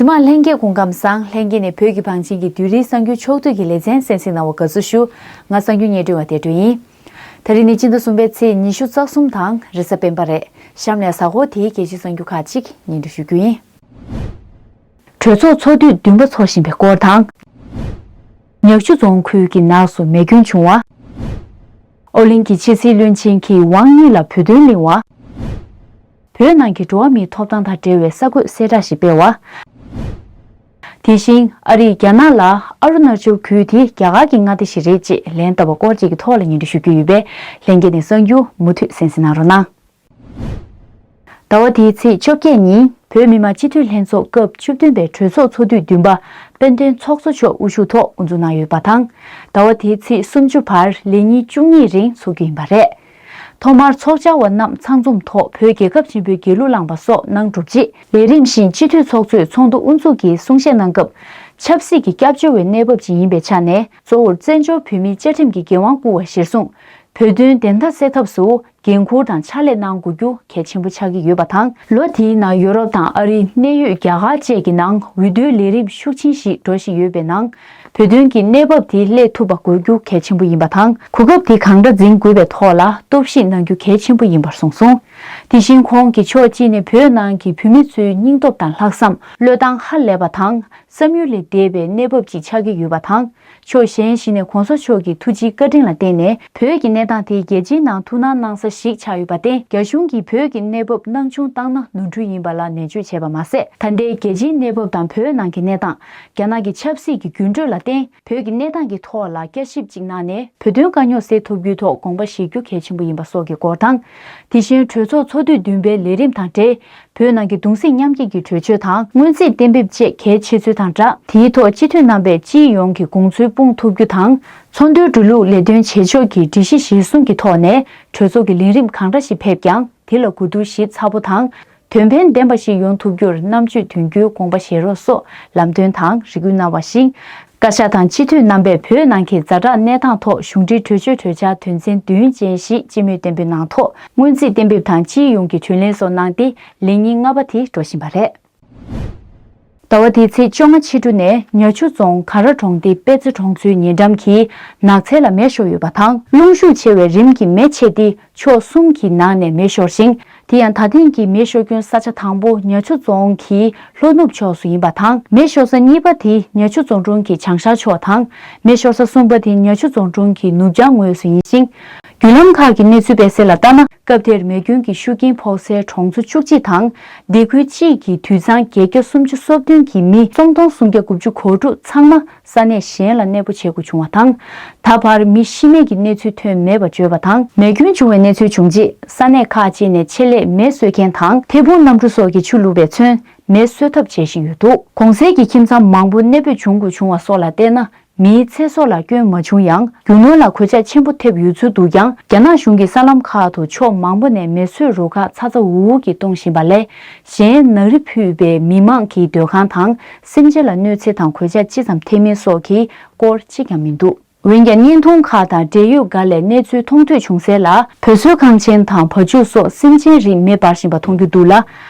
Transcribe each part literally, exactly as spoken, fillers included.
མི་མང་ལྷན་རྒྱས་སྐུ་ཁམས་བཟང་། ལྷན་རྒྱས་ནས་བོད་ཀྱི་བང་ཆེན་གྱི་བསྡུས་རིས་གསར་འགྱུར་ཕྱོགས་བསྡུས་ཀྱི་ལེ་ཚན་གསན་གཟིགས་གནང་བར་དགའ་བསུ་ཞུ། ང་གསར་འགྱུར་སྙན་སྒྲོན་པ་བདེ་སྒྲོན་ཡིན། ད་རེས་ནི་སྤྱི་ཟླ་གསུམ་པའི་ཚེས་ཉི་ཤུ་རྩ་གསུམ་དང་རེས་གཟའ་སྤེན་པ་རེད། གཤམ་ནས་གཟའ་འཁོར་དེའི་རྒྱལ་སྤྱིའི་གསར་འགྱུར་ཁག་ཅིག་སྙན་སྒྲོན་ཞུ་རྒྱུ་ཡིན། གྲོས་ཚོགས་ཚོགས་དུས་བདུན་པ་འཚོགས་བཞིན་པའི་སྐོར་དང་། ཉག་ཆུ་རྫོང་ཁུལ་གྱི་ནགས་སུ་མེ་སྐྱོན་བྱུང་བ། ཨོ་གླིང་གི་ཕྱི་སྲིད་བློན་ཆེན་གྱིས་ཝང་དབྱི་ལ་བོད་དོན་གླེང་བ། བོད་ནང་གི་འགྲོ་བ་མིའི་ཐོབ་ཐང་དང་འབྲེལ་བའི་གསར་འགོད་གསལ་བསྒྲགས་ཤིག་སྤེལ་བ། དེ་བཞིན་ཨ་རིས་རྒྱ་ནག་ལ་ཨ་རུ་ན་ཅལ་ཁུལ་དེ་རྒྱ་གར་གྱི་མངའ་སྡེ་ཞིག་རེད་ཅེས་ལན་བཏབ་པ་སྐོར་བཅས་ཀྱི་ཐོག་ལ་སྙན་སྒྲོན་ཞུ་རྒྱུ་ཡོད་པས། ལྷན་རྒྱས་ནས་གསར་འགྱུར་མུ་མཐུད་གསན་གཟིགས་གནང་རོགས་གནང་། ཟླ་བ་འདིའི་ཚེས་བཅོ་བརྒྱད་ཉིན་བོད་མི་མང་སྤྱི་འཐུས་ལྷན་ཚོགས་སྐབས་བཅུ་བདུན་པའི་གྲོས་ཚོགས་ཚོགས་དུས་བདུན་པ་དཔལ་ལྡན་ཚོགས་གཙོ་མཆོག་དབུ་བཞུགས་ཐོག་དབུ་འཛུགས་གནང་ཡོད་པ་དང་། ཟླ་བ་འདིའི་ཚེས་སུམ་ཅུ་བར་ལས་ཉིན་བཅུ་གཉིས་རིང་འཚོགས་རྒྱུ་ཡིན་པ་རེད། ཐོག་མར་ཚོགས་བཅར་བ་རྣམས་ཚང་འཛོམས་ཐོག་བོད་རྒྱལ་ཁབ་ཆེན་པོའི་རྒྱལ་གླུ་བླངས་པ་སོགས་གནང་གྲུབ་རྗེས། ལས་རིམ་བཞིན་སྤྱི་འཐུས་ཚོགས་གཙོས་ཚོགས་འདུ་དབུ་འཛུགས་ཀྱིས་གསུང་བཤད་གནང་སྐབས། ཆབ་སྲིད་ཀྱི་སྐྱབས་བཅོལ་བའི་གནས་བབ་ཅིག་ཡིན་པའི་ཆ་ནས། གཙོ་བོར་བཙན་བྱོལ་བོད་མིའི་བཅའ་ཁྲིམས་ཀྱི་འགན་དབང་བསྐུར་བ་གཞིར་བཟུང་། བོད་དོན་བདེན་མཐའ་གསལ་ཐབས་སུ་འགན་འཁུར་དང་ཕྱག་ལས་གནང་དགོས་རྒྱུ་གལ་ཆེན་པོ་ཆགས་ཀྱི་ཡོད་པ་དང་། ལོ་འདིའི་ནང་ཡོ་རོབ་དང་ཨ་རིའི་གནད་ཡོད་རྒྱ་གར་བཅས་ཀྱི་ནང་འོས་བསྡུའི་ལས་རིམ་ཤུགས་ཆེན་ཞིག་འགྲོ་བཞིན་ཡོད་པའི་ནང་། བོད་དོན་གྱི་གནས་བབ་དེ་སླེབས་ཐུབ་པ་དགོས་རྒྱུ་གལ་ཆེན་པོ་ཡིན་པ་དང་། གོ་སྐབས་དེ་གང་འདྲ་འཛིན་དགོས་པའི་ཐོག་ལ་རྟོག་ཞིབ་གནང་རྒྱུ་གལ་ཆེན་པོ་ཡིན་པར་གསུངས་སོང་། དེ་བཞིན་ཁོང་གིས་ཕྱོགས་གཅིག་ནས་བོད་ནང་གི་བོད་མི་ཚོའི་སྙིང་སྟོབས་དང་ལྷག་བསམ། བློས་བཏང་ཧ་ལས་པ་དང་། བསམ་ཡུལ་ལས་འདས་པའི་གནས་བབ་ཅིག་ཆགས་ཀྱི་ཡོད་པ་དང་། ཕྱོགས་གཞན་ཞིག་ནས་གོང་ས་མཆོག་གི་ཐུགས་རྗེའི་བཀའ་དྲིན་ལ་བརྟེན་ནས། བོད་ཀྱི་གནས་སྟངས་དེ་རྒྱལ་སྤྱིའི་ནང་ཐུགས་སྣང་གནང་ས་ཞིག་ཆགས་ཡོད་པར་བརྟེན། རྒྱ་གཞུང་གིས་བོད་ཀྱི་གནས་བབ་སྣང་ཆུང་བཏང་ན་ནོར་འཁྲུལ་ཡིན་པ་ལ་ནན་བརྗོད་བྱས་པ་མ་ཟད། ད་ལྟའི་རྒྱལ་སྤྱིའི་གནས་བབ་དང་བོད་ནང་གི་གནས་སྟངས། རྒྱ་ནག་གི་ཆབ་སྲིད་ཀྱི་འགྱུར་འགྲོས་ལ་བརྟེན། བོད་ཀྱི་གནས་སྟངས་ཀྱི་ཐོག་ལ་བསྐྱར་ཞིབ་ཅིག་གནང་ནས། བོད་དོན་དཀའ་རྙོག་སེལ་ཐུབ་རྒྱུའི་ཐོག་དགོངས་པ་བཞེས་རྒྱུ་གལ་ཆེན་པོ་ཡིན་པ་སོགས་ཀྱི་སྐོར་དང་། དེ་བཞིན་གྲོས་ཚོགས་ཚོགས་དུས་བདུན་པའི་ལས་རིམ་དང་འབྲེལ། བོད་ནང་གི་གདུང་སེམས་མཉམ་སྐྱེད་ཀྱི་གྲོས་ཆོད་དང་། སྔོན་རྩིས་གཏན་འབེབས་བཅས་གལ་ཆེ་ཚུལ་དང་སྦྲགས། དེའི་ཐོག་སྤྱི་འཐུས་རྣམ་པས་སྤྱི་ཡོངས་ཀྱི་དགོངས་ཚུལ་སྤུངས་ཐུབ་རྒྱུ་དང་། ཚོགས་འདུའི་འགྲོ་ལུགས་ལས་དོན་བྱེད་ཕྱོགས་ཀྱི་སྒྲིག་གཞི་གཞིར་བཟུང་གི་ཐོག་ནས་གྲོས་ཚོགས་ཀྱི་ལས་རིམ་གང་འདྲ་ཞིག་ཕེབས་ཀྱང་། དེ་ལ་གོ་བསྡུར་ཞིབ་ཚགས་པོ་དང་། དོན་ཕན་ལྡན་པ་ཞིག་ཡོང་ཐུབ་རྒྱུར་རྣམ་དཔྱོད་འདོན་རྒྱུའི་དགོངས་པ་བཞེས་རོགས་སོགས་ལམ་སྟོན་དང་རེ་སྐུལ་གནང་བ་བཞིན། བཀའ་ཤག་དང་སྤྱི་འཐུས་རྣམ་པས་བོད་ནང་གི་ཛ་དྲག་གནས་སྟངས་ཐོག་གཞུང་འབྲེལ་གྲོས་ཆོད་གྲོས་འཆར་དོན་ཚན་བདུན་ཅན་ཞིག་སྤྱི་མོས་གཏན་འབེབས་གནང་ཐོག་སྔོན་རྩིས་གཏན་འབེབས་དང་སྤྱི་ཡོངས་ཀྱི་དྲིས་ལན་སོགས་གནང་སྟེ། ལས་ཉིན་ལྔ་པ་དེ་འགྲོ་བཞིན་པ་རེད། ཟླ་བ་འདིའི་ཚེས་བཅོ་ལྔ་ཕྱི་དྲོ་ནས་ཉ་ཆུ་རྫོང་ག་ར་གྲོང་སྡེ་པད་ཚལ་གྲོང་ཚོའི་ཉེ་འགྲམ་གྱི་ནགས་ཚལ་ལ་མེ་ཤོར་ཡོད་པ་དང་། རླུང་ཤུགས་ཆེ་བའི་རིམ་གྱིས་མེ་མཆེད་དེ། ཕྱོགས་གསུམ་གྱི་ནང་ནས་མེ་ཤོར་ཞིང་། དེ་ཡང་ད་ཐེངས་ཀྱི་མེ་ཤོར་སྐྱོན་ས་ཆ་དང་པོ་ཉ་ཆུ་རྫོང་གི་ལྷོ་ནུབ་ཕྱོགས་སུ་ཡིན་པ་དང་། མེ་ཤོར་ས་གཉིས་པ་དེ་ཉ་ཆུ་རྫོང་དྲུང་གི་བྱང་ཤར་ཕྱོགས་དང་། མེ་ཤོར་ས་གསུམ་པ་དེ་ཉ་ཆུ་རྫོང་དྲུང་གི་ནུབ་བྱང་ངོས་སུ་ཡིན་ཞིང་། བརྒྱུད་ལམ་ཁག་གི་གནས་ཚུལ་སྤེལ་གསལ་ལ་ལྟར་ན། སྐབས་དེར་མེ་སྐྱོན་གྱི་ཤུགས་རྐྱེན་ཕོག་སའི་གྲོང་ཚོ་བཅུ་གཅིག་དང་། སྡེ་ཁུལ་གཅིག་གི་དུད་ཚང་བརྒྱད་བརྒྱ་སུམ་ཅུ་སོ་བདུན་གྱི་མི་སུམ་སྟོང་སུམ་བརྒྱ་དགུ་བཅུ་གོ་དྲུག་ཚང་མ་ས་གནས་གཞན་ལ་གནས་སྤོ་བྱེད་དགོས་བྱུང་བ་དང་། ད་བར་མི་ཤི་རྨས་ཀྱི་གནས་ཚུལ་ཐོན་མེད་པ་བརྗོད་པ་དང་། མེ་སྐྱོན་བྱུང་བའི་གནས་ཚུལ་བྱུང་རྗེས། ས་གནས་ཁག་ཅིག་ནས་ཆེད་ལས་མེ་གསོད་མཁན་དང་། ཐད་འཕུར་གནམ་གྲུ་སོགས་ཀྱིས་ཆུ་བླུགས་པས་མཚོན། མེ་གསོད་ཐབས་བྱེད་བཞིན་ཡོད་འདུག་གོང་གསལ་གྱི་ཁྱིམ་ཚང་མང་པོ་གནས་སྤོས་བྱུང་དགོས་བྱུང་བ་སོགས་ལ་བལྟས་ན། མིའི་ཚེ་སྲོག་ལ་སྐྱོན་མ་བྱུང་ཡང་། རྒྱུ་ནོར་ལ་གོད་ཆག་ཆེན་པོ་ཐེབས་ཡོད་ཚུལ་འདུག་ཀྱང་། རྒྱ་ནག་གཞུང་གིས་ས་ལམ་ཁག་ཏུ་ཕྱོགས་མང་པོ་ནས་མེ་གསོད་རུ་ཁག་ཚ་ཚ་འུར་འུར་གྱིས་གཏོང་བཞིན་པ་ལས། གཞན་ནག་རིལ་ཕུད་པའི་མི་མང་གི་སྡོད་ཁང་དང་། སེམས་ཅན་ལ་གནོད་འཚེ་དང་གོད་ཆག་ཅི་ཙམ་ཐེབས་མིན་སོགས་ཀྱི་སྐོར་གཅིག་ཀྱང་མི་འདུག་འོན་ཀྱང་། བརྙན་ཐུང་ཁག་དང་འབྲེལ་ཡོད་འགའ་ལས་གནས་ཚུལ་མཐོང་ཐོས་བྱུང་གསལ་ལ། བོད་བཟོའི་ཁང་ཆེན་དང་བ་ཕྱུགས་སོགས་སེམས་ཅན་རིགས་མེ་འབར་བཞིན་པ་མཐོང་རྒྱུ་འདུག་ལ།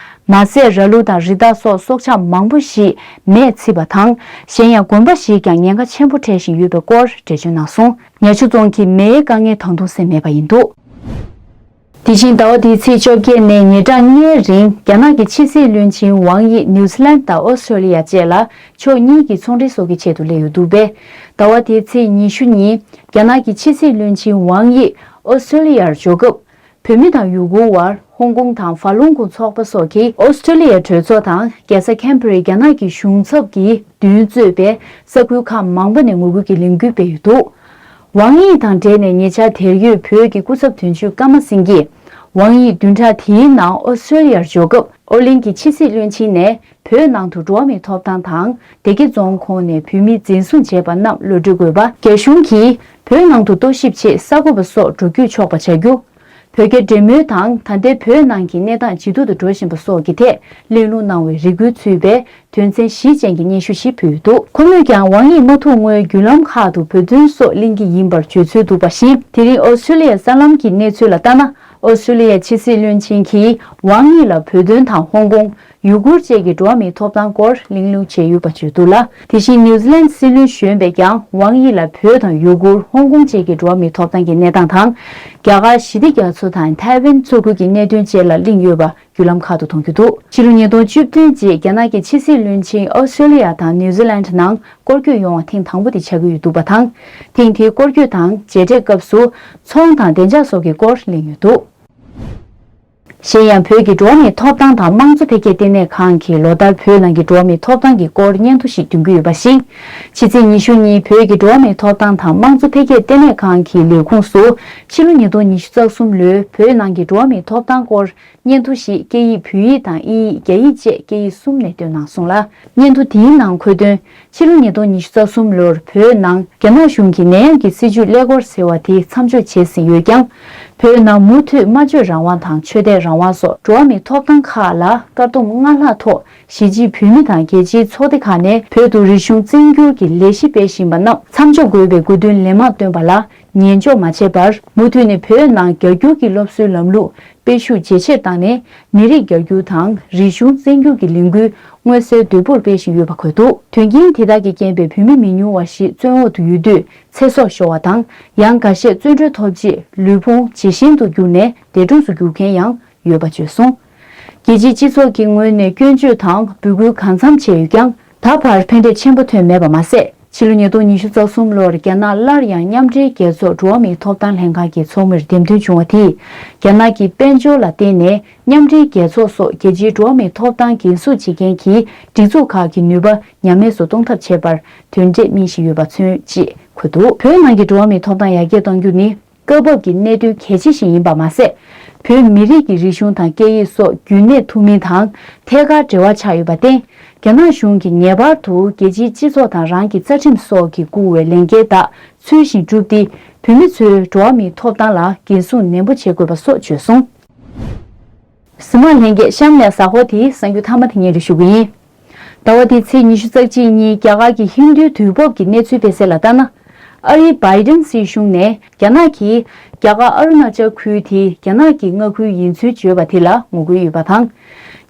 མ་ཟད། ར་ལུག་དང་རི་དྭགས་སོགས་སྲོག་ཆགས་མང་པོ་ཞིག་མེས་ཚིག་པ་དང་། གཞན་ཡང་དགོན་པ་ཞིག་ཀྱང་ཉེན་ཁ་ཆེན་པོ་འཕྲད་བཞིན་ཡོད་པའི་སྐོར་འགྲེལ་བརྗོད་གནང་སོང་། ཉ་ཆུ་རྫོང་གི་མེའི་དཀའ་ངལ་ད་དུང་སེལ་མེད་པ་ཡིན་འདུག་དེ་བཞིན་ཟླ་བ་འདིའི་ཚེས་བཅོ་བརྒྱད་ནས་ཉིན་གྲངས་ལྔའི་རིང་རྒྱ་ནག་གི་ཕྱི་སྲིད་བློན་ཆེན་ཝང་དབྱི་ནིའུ་ཛི་ལན་དང་ཨོ་སི་ཀྲོ་ལི་ཡ་བཅས་ལ་ཕྱོགས་གཉིས་ཀྱི་ཚོང་འབྲེལ་སོགས་ཀྱི་ཆེད་དུ་སླེབས་ཡོད་འདུག་པས། ཟླ་བ་འདིའི་ཚེས་ཉི་ཤུ་ཉིན་རྒྱ་ནག་གི་ཕྱི་སྲིད་བློན་ཆེན་ཝང་དབྱི་ཨོ་སི་ཀྲོ་ལི་ཡར་འབྱོར་སྐབས། བོད་མི་དང་ཡུ་གུར་བར་ཧོང་ཀོང་དང་ཧྥ་ལུང་གུང་ཚོགས་པ་སོགས་ཀྱི་ཨོ་སི་ཀྲོ་ལི་ཡའི་གྲོས་ཚོགས་དང་། རྒྱལ་ས་ཁན་བྷ་རའི་རྒྱ་ནག་གི་གཞུང་ཚབ་ཀྱི་མདུན་གཙོས་པའི་ས་ཁུལ་ཁག་མང་པོ་ནས་ངོ་རྒོལ་གྱི་ལས་འགུལ་སྤེལ་ཡོད་འདུག་ཝང་དབྱི་དང་འབྲེལ་ནས་ཉེ་ཆར་དེར་ཡོད་བོད་ཀྱི་སྐུ་ཚབ་དོན་གཅོད་ཀརྨ་སེང་གེས། ཝང་དབྱི་བདུན་ཕྲག་དེའི་ནང་ཨོ་སི་ཀྲོ་ལི་ཡར་འབྱོར་སྐབས། ཨོ་གླིང་གི་ཕྱི་སྲིད་བློན་ཆེན་ནས་བོད་ནང་དུ་འགྲོ་བ་མིའི་ཐོབ་ཐང་དང་། སྡེ་དགེ་རྫོང་ཁོངས་ནས་བོད་མི་འཛིན་བཟུང་བྱས་པ་རྣམས་གློད་གྲོལ་དགོས་པ། རྒྱ་གཞུང་གིས་བོད་ནང་དུ་རྟོག་ཞིབ་ཆེད་གསར་འགོད་པ་སོགས་འགྲོ་སྐྱོད་ཆོག་པ་བྱ་རྒྱུ། བོད་རྒྱ་འབྲེལ་མོལ་དང་། ད་ལྟའི་བོད་ནང་གི་གནས་སྟངས་ཇེ་སྡུག་ཏུ་འགྲོ་བཞིན་པ་སོགས་ཀྱི་ཐད་གླེང་སློང་གནང་བའི་རེ་སྐུལ་ཚུད་པའི་དོན་ཚན་བཞི་ཅན་གྱི་སྙན་ཞུ་ཞིག་ཕུལ་ཡོད་འདུག་ཁོ་མོས་ཀྱང་ཝང་དབྱི་མ་ཐུག་སྔོན་བརྒྱུད་ལམ་ཁག་ཏུ་བོད་དོན་སོགས་གླེང་གི་ཡིན་པར་བརྗོད་ཚུལ་འདུག་པ་བཞིན། དེ་རིང་ཨོ་སི་ཀྲོ་ལི་ཡའི་གསར་ལམ་གྱི་གནས་ཚུལ་ལ་ལྟར་ན། ཨོ་སི་ཀྲོ་ལི་ཡའི་ཕྱི་སྲིད་བློན་ཆེན་གྱིས་ཝང་དབྱི་ལ་བོད་དོན་དང་ཧོང་ཀོང་། ཡུ་གུར་བཅས་ཀྱི་འགྲོ་བ་མིའི་ཐོབ་ཐང་སྐོར་གླེང་སློང་བྱས་ཡོད་པ་བརྗོད་འདུག་ལ། དེ་བཞིན་ནིའུ་ཛི་ལན་སྲིད་བློན་གཞོན་པས་ཀྱང་ཝང་དབྱི་ལ་བོད་དང་ཡུ་གུར། ཧོང་ཀོང་བཅས་ཀྱི་འགྲོ་བ་མིའི་ཐོབ་ཐང་གི་གནས་སྟངས་དང་། རྒྱ་གར་ཞི་བདེ་རྒྱ་མཚོ་དང་ཐའེ་ཝན་མཚོ་ཁུལ་གྱི་གནད་དོན་བཅས་ལ་གླེང་ཡོད་པ་བརྒྱུད་ལམ་ཁག་ཏུ་མཐོང་རྒྱུ་འདུག་ཕྱི་ལོ་ཉིས་སྟོང་བཅུ་བདུན་རྗེས་རྒྱ་ནག་གི་ཕྱི་སྲིད་བློན་ཆེན་ཨོ་སི་ཀྲོ་ལི་ཡ་དང་ནིའུ་ཛི་ལན་ནང་སྐོར་སྐྱོད་ཡོང་བ་ཐེངས་དང་པོ་དེ་ཆགས་ཀྱི་ཡོད་འདུག་པ་དང་། ཐེངས་དེའི་སྐོར་སྐྱོད་དང་མཇལ་འཕྲད་སྐབས་སུ་ཚོང་དང་བདེ་འཇགས་སོགས་ཀྱི་སྐོར་གླེང་ཡོད་འདུག་གཞན་ཡང་བོད་ཀྱི་འགྲོ་བ་མིའི་ཐོབ་ཐང་དང་དམངས་གཙོ་འཕེལ་རྒྱས་ལྟེ་གནས་ཁང་གིས་ལོ་ལྟར་བོད་ནང་གི་འགྲོ་བ་མིའི་ཐོབ་ཐང་གི་སྐོར་སྙན་ཐོ་ཞིག་འདོན་གྱི་ཡོད་པ་བཞིན། ཕྱི་ཚེས་ཉི་ཤུ་ཉིན་བོད་ཀྱི་འགྲོ་བ་མིའི་ཐོབ་ཐང་དང་དམངས་གཙོ་འཕེལ་རྒྱས་ལྟེ་གནས་ཁང་གི་ལས་ཁུངས་སུ་ཕྱི་ལོ་ཉིས་སྟོང་ཉི་ཤུ་རྩ་གསུམ་ལོའི་བོད་ནང་གི་འགྲོ་བ་མིའི་ཐོབ་ཐང་སྐོར་སྙན་ཐོ་ཞིག་སྐད་ཡིག་བོད་ཡིག་དང་དབྱིན་ཡིག་རྒྱ་ཡིག་བཅས་སྐད་ཡིག་གསུམ་ནས་བཏོན་གནང་སོང་ལ། སྙན་ཐོ་དེའི་ནང་འཁོད་དོན། ཕྱི་ལོ་ཉིས་སྟོང་ཉི་ཤུ་རྩ་གསུམ་ལོར་བོད་ནང་རྒྱ་ནག་གཞུང་གིས་ནད་ཡམས་ཀྱི་སྲིད་བྱུས་ཀླད་ཀོར་ཟེར་བ་དེ་མཚམས་འཇོག་བྱས་ཟིན་ཡོད་ཀྱང་། བོད་ནང་མུ་མཐུད་སྨྲ་བརྗོད་རང་དབང་དང་ཆོས་དད་རང་དབང་སོགས་འགྲོ་བ་མིའི་ཐོབ་ཐང་ཁག་ལ་བཀག་སྡོམ་སྔར་ལྷག་ཐོག་གཞིས་བྱེས་བོད་མི་དང་རྒྱལ་སྤྱིའི་ཚོགས་སྡེ་ཁག་ནས་བོད་དུ་རིག་གཞུང་བཙན་བསྒྱུར་གྱི་ལས་གཞི་སྤེལ་བཞིན་པ་རྣམས་མཚམས་འཇོག་དགོས་པའི་དགོས་འདུན་ལན་མང་བཏོན་པ་ལ་ཉན་འཇོག་མ་བྱས་པར། མུ་མཐུད་ནས་བོད་ནང་རྒྱ་སྒྱུར་གྱི་སློབ་གསོའི་ལམ་ལུགས་སྤེལ་ཤུགས་ཇེ་ཆེར་བཏང་ནས། མི་རིགས་རྒྱ་སྒྱུར་དང་རིག་གཞུང་བཙན་སྒྱུར་གྱི་ལས་འགུལ་མངོན་གསལ་དོད་པོར་སྤེལ་བཞིན་ཡོད་པ་འཁོད་འདུག་དོན་རྐྱེན་དེ་དག་གིས་རྐྱེན་པས་བོད་མི་མི་ཉུང་བ་ཞིག་བཙོན་འོག་ཏུ་ཡོད་དུས་ཚེ་སྲོག་ཤོར་བ་དང་། ཡང་འགའ་ཤས་བཙོན་གྲོལ་ཐོབ་རྗེས་ལུས་ཕུང་ཇེ་ཞན་དུ་གྱུར་ནས་འདས་གྲོངས་སུ་གྱུར་མཁན་ཡང་ཡོད་པ་བརྗོད་སོང་། རྒྱལ་སྤྱིའི་སྤྱི་ཚོགས་ཀྱི་ངོས་ནས་སྐྱོན་བརྗོད་དང་འབོད་སྐུལ་གང་འཚམ་བྱས་ཡོད་ཀྱང་། ད་བར་ཕན་འབྲས་ཆེན་པོ་ཐོན་མེད་པ་མ་ཟད། ཕྱི་ལོ་ཉིས་སྟོང་ཉི་ཤུ་རྩ་གསུམ་ལོར་རྒྱ་ནག་སླར་ཡང་མཉམ་འབྲེལ་རྒྱལ་ཚོགས་འགྲོ་བ་མིའི་ཐོབ་ཐང་ལྷན་ཁང་གི་ཚོགས་མིར་འདེམས་ཐོན་བྱུང་བ་དེས། རྒྱ་ནག་གི་དཔལ་འབྱོར་ལ་བརྟེན་ནས་མཉམ་འབྲེལ་རྒྱལ་ཚོགས་སོགས་རྒྱལ་སྤྱིའི་འགྲོ་བ་མིའི་ཐོབ་ཐང་འགན་སྲུང་བྱེད་མཁན་གྱི་སྒྲིག་འཛུགས་ཁག་གི་ནུས་པ་ཉམས་དམས་སུ་གཏོང་ཐབས་བྱེད་པར་དོན་འབྲས་སྨིན་བཞིན་ཡོད་པ་མཚོན་ཅེས་འཁོད་འདུག་བོད་ནང་གི་འགྲོ་བ་མིའི་ཐོབ་ཐང་ཡར་རྒྱས་གཏོང་རྒྱུ་ནི། སྐབས་བབ་ཀྱི་གནད་དོན་གལ་ཆེ་ཞིག་ཡིན་པ་མ་ཟད། བོད་མི་རིགས་ཀྱི་རིག་གཞུང་དང་སྐད་ཡིག་སོགས་རྒྱུན་གནས་ཐུབ་མིན་དང་ཐད་ཀར་འབྲེལ་བ་ཆགས་ཡོད་པར་བརྟེན། རྒྱ་ནག་གཞུང་གིས་ངེས་པར་དུ་རྒྱལ་སྤྱིའི་སྤྱི་ཚོགས་དང་རང་གི་རྩ་ཁྲིམས་སོགས་ཀྱིས་བཀུར་བའི་ལས་འགན་དག་ཚུལ་བཞིན་བསྒྲུབས་ཏེ། བོད་མི་ཚོའི་འགྲོ་བ་མིའི་ཐོབ་ཐང་ལ་འགན་སྲུང་ནན་པོ་བྱེད་དགོས་པ་སོགས་བརྗོད་སོང་། གཟིགས་མོ་བ་ལྷན་རྒྱས། གཤམ་ནས་གཟའ་འཁོར་དེའི་གསར་འགྱུར་མཐའ་མ་དེ་སྙན་སྒྲོན་ཞུ་གི་ཡིན། ཟླ་བ་འདིའི་ཚེས་ཉི་ཤུ་རྩ་གཅིག་ཉིན་རྒྱ་གར་གྱི་ཧིན་རྡུའི་དུས་བབ་ཀྱི་གནས་ཚུལ་སྤེལ་གསལ་ལ་ལྟར་ན། ཨ་རིའི་བྷའི་ཌེན་སྲིད་གཞུང་ནས་རྒྱ་ནག་གིས་རྒྱ་གར་ཨ་རུ་ན་ཅལ་ཁུལ་དེ་རྒྱ་ནག་གི་མངའ་ཁུལ་ཡིན་ཚུལ་བརྗོད་པ་དེ་ལ་ངོ་རྒོལ་ཡོད་པ་དང་།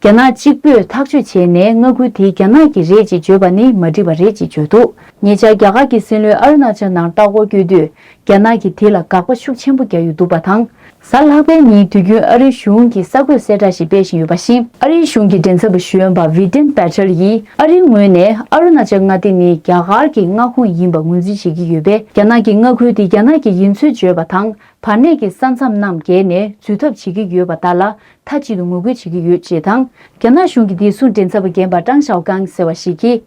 རྒྱ་ནག་གཅིག་པོས་ཐག་གཅོད་བྱས་ནས་མངའ་ཁུལ་དེ་རྒྱ་ནག་གི་རེད་ཅེས་བརྗོད་པ་ནི་མ་འགྲིག་པ་རེད་ཅེས་བརྗོད་འདུག་ཉེ་ཆར་རྒྱ་གར་གྱི་སྲིད་བློན་ཨ་རུ་ན་ཅལ་ནང་ལྟ་སྐོར་བསྐྱོད་དུས། རྒྱ་ནག་གིས་དེ་ལ་དགག་པ་ཤུགས་ཆེན་པོ་བརྒྱབ་ཡོད་འདུག་པ་དང་། གཟའ་ལྷག་པའི་ཉིན་དུས་རྒྱུན་ཨ་རིའི་གཞུང་གིས་གསར་འགོད་གསལ་བསྒྲགས་ཤིག་སྤེལ་བཞིན་ཡོད་པ་བཞིན། ཨ་རིའི་གཞུང་གི་མགྲིན་ཚབ་པ་གཞོན་པ་ཝི་ཏིན་པེ་ཁྲལ་ཡིས་ཨ་རིའི་ངོས་ནས་ཨ་རུ་ན་ཅལ་མངའ་སྡེ་ནི་རྒྱ་གར་གྱི་མངའ་ཁོངས་ཡིན་པ་ངོས་འཛིན་བྱེད་ཀྱི་ཡོད་པས། རྒྱ་ནག་གི་མངའ་ཁུལ་དེ་རྒྱ་ནག་གི་ཡིན་ཚུལ་བརྗོད་པ་དང་། བར་གནས་ཀྱི་ས་མཚམས་རྣམས་བརྒལ་ནས་འཛུལ་ཐབས་བྱེད་ཀྱི་ཡོད་པ་དག་ལ་མཐའ་གཅིག་ཏུ་ངོ་རྒོལ་བྱེད་ཀྱི་ཡོད་ཅེས་དང་། རྒྱ་ནག་གཞུང་གི་བདེ་སྲུང་མགྲིན་ཚབ་པ་རྒན་པ་ཀྲང་ཞའོ་ཀང་ཟེར་བ་ཞིག་གིས།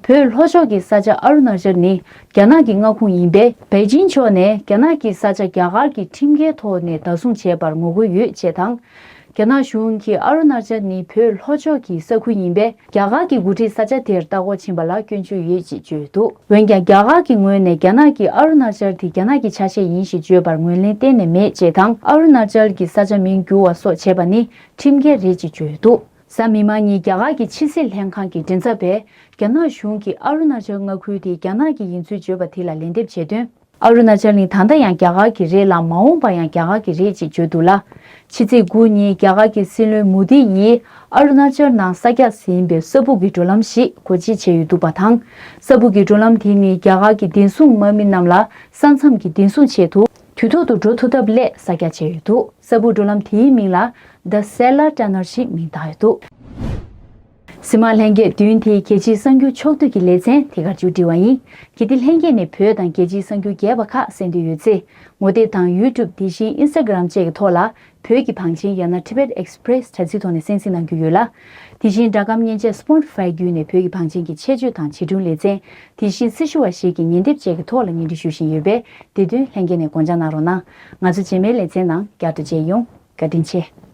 བོད་ལྷོ་ཕྱོགས་ཀྱི་ས་ཆ་ཨ་རུ་ན་ཅལ་ནི་རྒྱ་ནག་གི་མངའ་ཁོངས་ཡིན་པས། པེ་ཅིང་ཕྱོགས་ནས་རྒྱ་ནག་གི་ས་ཆ་རྒྱ་གར་གྱི་ཁྲིམས་འགལ་ཐོག་ནས་བདག་བཟུང་བྱས་པར་ངོ་རྒོལ་ཡོད་ཅེས་དང་། རྒྱ་ནག་གཞུང་གིས་ཨ་རུ་ན་ཅལ་ནི་བོད་ལྷོ་ཕྱོགས་ཀྱི་ས་ཁུལ་ཡིན་པས། རྒྱ་གར་གྱི་འགོ་ཁྲིད་ས་ཆ་དེར་ལྟ་སྐོར་ཕྱིན་པ་ལ་སྐྱོན་བརྗོད་ཡོད་ཅེས་བརྗོད་འདུག་འོན་ཀྱང་། རྒྱ་གར་གྱི་ངོས་ནས་རྒྱ་ནག་གིས་ཨ་རུ་ན་ཅལ་དེ་རྒྱ་ནག་གི་ཆ་ཤས་ཡིན་ཞེས་བརྗོད་པར་ངོས་ལེན་གཏན་ནས་མེད་ཅེས་དང་། ཨ་རུ་ན་ཅལ་གྱི་ས་ཆ་མིང་བསྒྱུར་བ་སོགས་བྱས་པ་ནི་ཁྲིམས་འགལ་རེད་ཅེས་བརྗོད་འདུག་གཟའ་མིག་དམར་ཉིན་རྒྱ་གར་གྱི་ཕྱི་སྲིད་ལྷན་ཁང་གི་མགྲིན་ཚབ་པས། རྒྱ་ནག་གཞུང་གིས་ཨ་རུ་ན་ཅལ་མངའ་ཁུལ་དེ་རྒྱ་ནག་གི་ཡིན་ཚུལ་བརྗོད་པ་དེ་ལ་ལན་འདེབས་བྱས་དོན། ཨ་རུ་ན་ཅལ་ནི་ད་ལྟ་ཡང་རྒྱ་གར་གྱི་རེད་ལ། མ་འོངས་པར་ཡང་རྒྱ་གར་གྱི་རེད་ཅེས་བརྗོད་འདུག་ལ། ཕྱི་ཚེས་དགུ་ཉིན་རྒྱ་གར་གྱི་སྲིད་བློན་མོ་དི་ཡིས་ཨ་རུ་ན་ཅལ་ནང་ས་རྒྱག་ཟིན་པའི་ས་སྦུག་གི་འགྲོ་ལམ་ཞིག་སྒོ་འབྱེད་བྱས་ཡོད་འདུག་པ་དང་། ས་སྦུག་གི་འགྲོ་ལམ་དེ་ནི་རྒྱ་གར་གྱི་བདེ་སྲུང་དམག་མི་རྣམས་ལ་ས་མཚམས་ཀྱི་བདེ་སྲུང་ཆེད་དུ་དུས་ཐོག་ཏུ་འགྲོ་ཐུབ་ཐབས་སླད་ས་རྒྱག་བྱས་ཡོད་འདུག་ས་སྦུག་འགྲོ་ལམ་དེའི་མིང་ལ། The Sela Tunnel ཞེས་མིང་བཏགས་ཡོད་འདུག་གཟིགས་མོ་བ་ལྷན་རྒྱས། བདུན་དེའི་རྒྱལ་སྤྱིའི་གསར་འགྱུར་ཕྱོགས་བསྡུས་ཀྱི་ལེ་ཚན་དེ་གར་མཇུག་སྒྲིལ་བ་ཡིན། གལ་ཏེ་ལྷན་རྒྱས་ནས་བོད་དང་རྒྱལ་སྤྱིའི་གསར་འགྱུར་རྒྱས་པ་ཁག་གསན་འདོད་ཡོད་ཚེ། ངོ་དེབ་དང་ཡུ་ཊུབ། དེ་བཞིན་ཨིན་སི་ཊ་གྷི་རམ་བཅས་ཀྱི་ཐོག་ལ་བོད་ཀྱི་བང་ཆེན་ཡང་ན་Tibet Express དྲ་ཚིགས་ཐོག་ནས་གསན་གཟིགས་གནང་རྒྱུ་ཡོད་ལ། དེ་བཞིན་སྒྲ་སྒམ་མཉེན་ཆས་Spotify བརྒྱུད་ནས་བོད་ཀྱི་བང་ཆེན་གྱི་ཆེད་བརྗོད་དང་བྱིས་སྒྲུང་ལེ་ཚན། དེ་བཞིན་སྲི་ཞུ་བ་ཞིག་གི་ཉན་དེབ་བཅས་ཀྱི་ཐོག་ལ་སྙན་སྒྲོན་ཞུ་བཞིན་ཡོད་པས། དེ་དོན་ལྷན་རྒྱས་ནས་དགོངས་འཇགས་གནང་རོགས་གནང་། ང་ཚོ་རྗེས་མའི་ལེ་ཚན་ནང་བསྐྱར་དུ་མཇལ་ཡོང་། བཀའ་དྲིན་ཆེ།